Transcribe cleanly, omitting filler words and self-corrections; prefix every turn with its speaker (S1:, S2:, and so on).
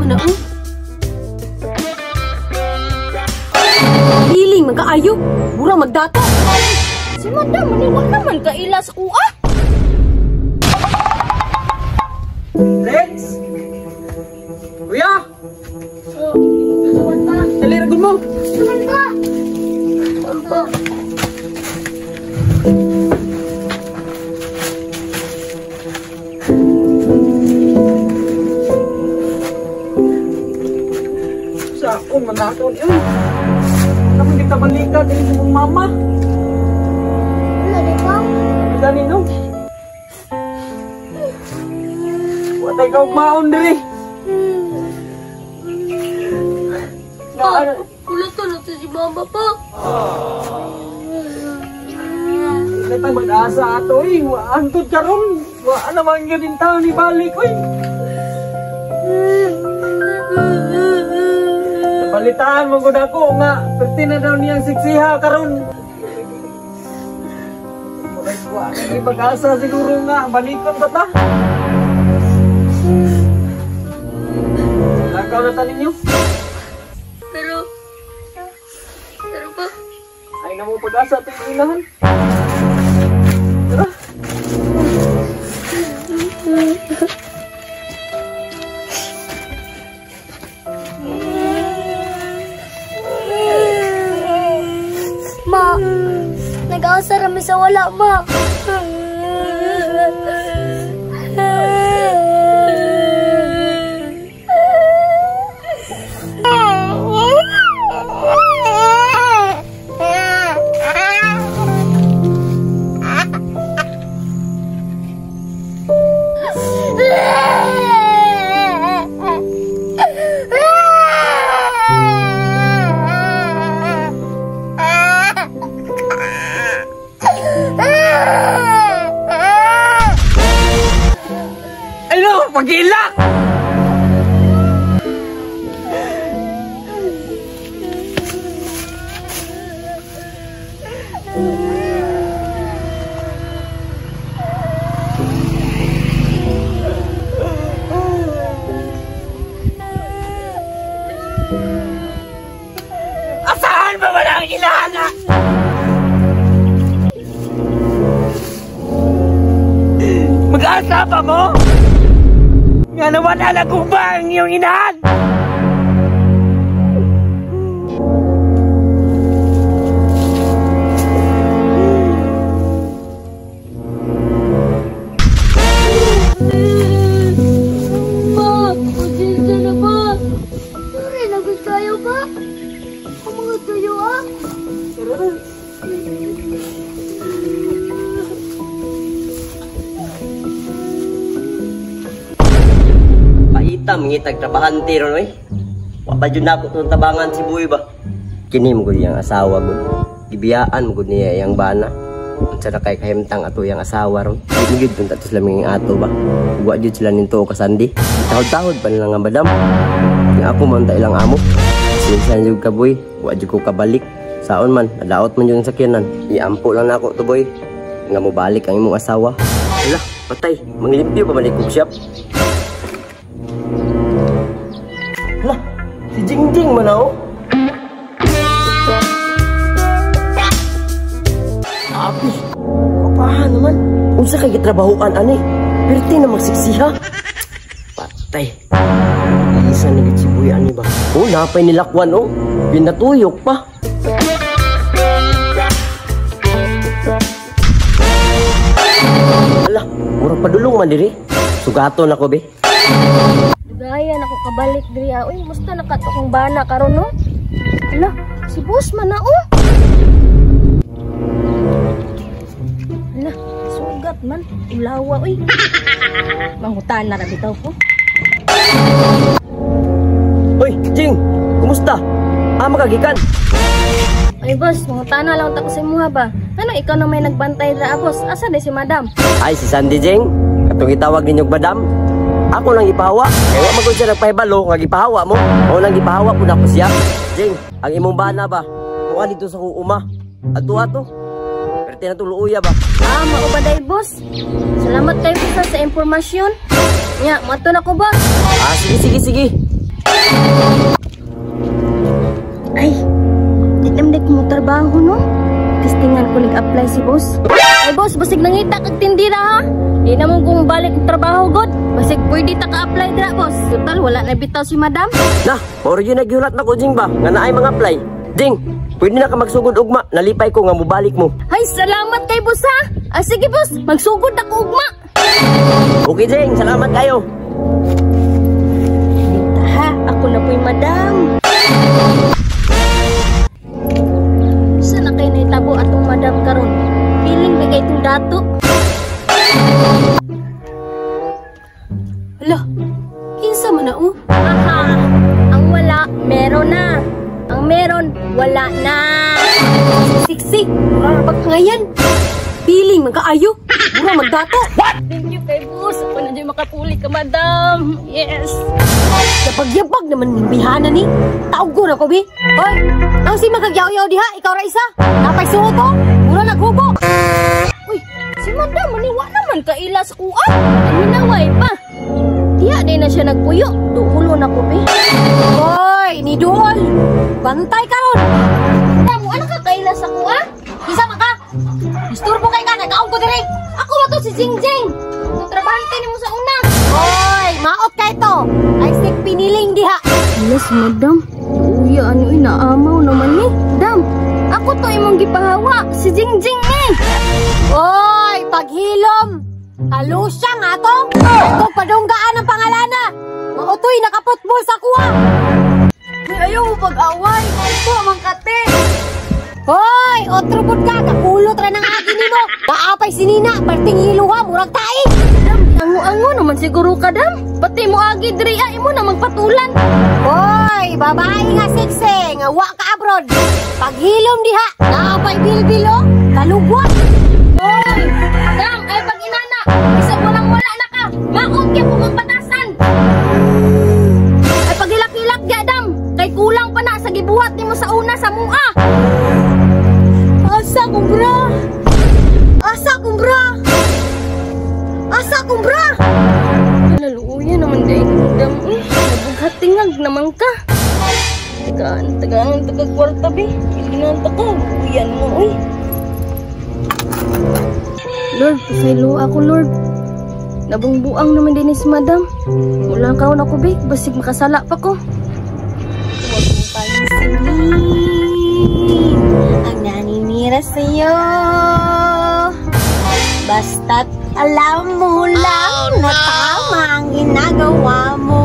S1: man na oh. Hiling magkaayo, murang magdato. Si madam, maniwala naman kaila sa kuha.
S2: Lex! Kuya!
S1: Oh, pa.
S2: Dali, ragod mo!
S1: Naman pa! Pa.
S2: Sa akong manakon yun. Naman kita balita din sa mong mama.
S3: Wala di pa?
S2: Dani no? Watay ka maon diri.
S3: Pa, kulot na si mama pa.
S2: Natang mag-asa ato eh. Antod karon. Wa naman gyud in taon ni balik oy. Balitaan mo gud ako nga perti na daw niyang siksiha karon. Wa na pag-asa siguro nga balikon ba ta? Lakaw na ta ninyo.
S3: Pero pa
S2: ay na mo pag-asa tuwing inahan. Tara.
S3: Ma, nag-aasa rami sa wala, ma.
S2: Pagilak! Asahan ba ba ang inana? Mag-asa pa mo? Nga naman alam ko ba ang iyong inahan?
S3: Pa, pasensya na pa. Sorry, nagod kayo pa. Ang mga tuyo ah.
S4: Paita mangitag trabahante ron oy. Wa pa jud nako tong tabangan si Boy ba. Kini mo gud iyang asawa gud. Gibiyaan mo gud niya iyang bana. Unsa na kay kahimtang ato iyang asawa ron. Di gud tong tatos laming ato ba. Wa jud sila ninto kasandi. Tahod-tahod pa nila nga madam. Nga ako man ta ilang amo. Sinsan jud ka boy, wa jud ko kabalik. Saon man, nadaot man jud ang sakyanan. Iampo lang nako to boy. Nga mobalik ang imong asawa. Hala, patay. Manglimpyo pa man ikog shop. Hala, si Jingjing man ako. Abi, kapahan naman. Unsa kay gitrabahoan ani? Perti na magsiksiha. Patay. Isa na gid si Boy ani ba? Oh, napay nilakwan oh. Pinatuyok pa. Hala, murag padulong man diri. Sugaton ako be.
S1: Dugayan ako kabalik diri ah. Uy, musta na ka to kong bana karon no? Hala, si boss man na oh. Hala, sugat man. Ulawa uy. Mangutan na ra bitaw ko.
S4: Uy, Jing, kumusta? Ah, makagikan.
S1: Ay boss, mangutan na lang ta ko sa imuha ba. Ano ikaw na may nagbantay ra boss? Asa di si madam?
S4: Ay, si Sandy Jing. Katong gitawag ninyong madam. Ako nang ipahawa. Kaya wa man siya nagpahibalo nga gipahawa mo. Mao nang gipahawa pud ako siya. Jing, ang imong bana ba? Kuha dito sa uma. Adto ato. Perti na tuluoya ba?
S1: Ah, mao ba day boss? Salamat kayo sa impormasyon. Nya, mato na ko boss.
S4: Ah, sige sige sige.
S1: Ay, di naman ko mo trabaho, no? Testingan ko nag-apply si boss. Ay boss, basig nangita kag tindira ha. Di na mo kung balik og trabaho god. Basig pwede ta ka-apply dira, boss. Total wala na bitaw si madam.
S4: Na, mao gyud naghulat nako, Jing, ba nga naay mga apply. Jing, pwede na ka magsugod ugma. Nalipay ko nga mobalik mo.
S1: Ay, salamat kay boss ha. Ah, sige boss, magsugod ako ugma.
S4: Okay Jing, salamat kayo.
S1: Ha, ako na po'y madam. Saan na kayo naitabo atong madam karon? Feeling ba kay itong dato?
S3: Hala, kinsa man na oh?
S1: Aha, ang wala, meron na. Ang meron, wala na.
S3: Siksik, mura ra ngayan. Piling man kaayo, mura magdato.
S1: Thank you kay boss. Ako na dyan makapuli ka, madam. Yes.
S3: Yapag-yapag naman ning bihana ni. Tawag ko na ko, bi. Hoy, ang si magagyaw-yaw diha, ikaw ra isa. Napay suot oh, mura naghubo.
S1: Uy, si madam, maniwa naman kaila sa kuan. Ang hinaway pa. Diya din na siya nagpuyo. Duulo na ko, bi.
S3: Hoy, ni Duol. Bantay karon.
S1: Madam, ano ka kaila sa kuan?
S3: Isa man ka. Disturbo kay ka, nagkaon ko diri.
S1: Ako ba to si Jingjing? Itong trabahante ni mo sa una.
S3: Hoy, maot kay to. Ay sik piniling diha.
S1: Alas, madam. Uya, ano inaamaw naman ni. Dam, ako to imong gipahawa. Si Jingjing eh.
S3: Hoy, paghilom. Kalusya nga to. Kung padunggaan ang pangalana. Mautoy nakaputbol sa kuha.
S1: Uy, ayaw mo pag-away. Ito, amang kate.
S3: Hoy, otro pud ka, kakulot ra nang agi nimo. Naapay si Nina, perting hiluha, murag tae.
S1: Dam, ango-ango naman siguro ka, dam. Pati mo agi diri ah, imo namang patulan.
S3: Hoy, babae nga sikse, nga wa ka abroad. Paghilom diha, naapay bilbil oh, kalugwa.
S1: Hoy, dam, ay pag inana. Bisag walang wala na ka. Maot kaya kung magpatasan. Ay paghilak-hilak gya, dam. Kay kulang pa na sa gibuhat nimo sa una sa mua.
S3: Asa kong bra? Asa kong bra? Asa kong bra?
S1: Naluuya naman dahil dam. Eh, nabughatingag naman ka. Tagaan, tagaan, taga kwarta be. Ginanta ka, luuyan mo, uy. Lord, pasaylo ako, Lord. Nabungbuang naman din si madam. Wala kaon ako, be. Basig makasala pa ko.
S3: Huwag mong pansinin ang naninira sa'yo. Basta't alam mo lang na tama ang ginagawa mo.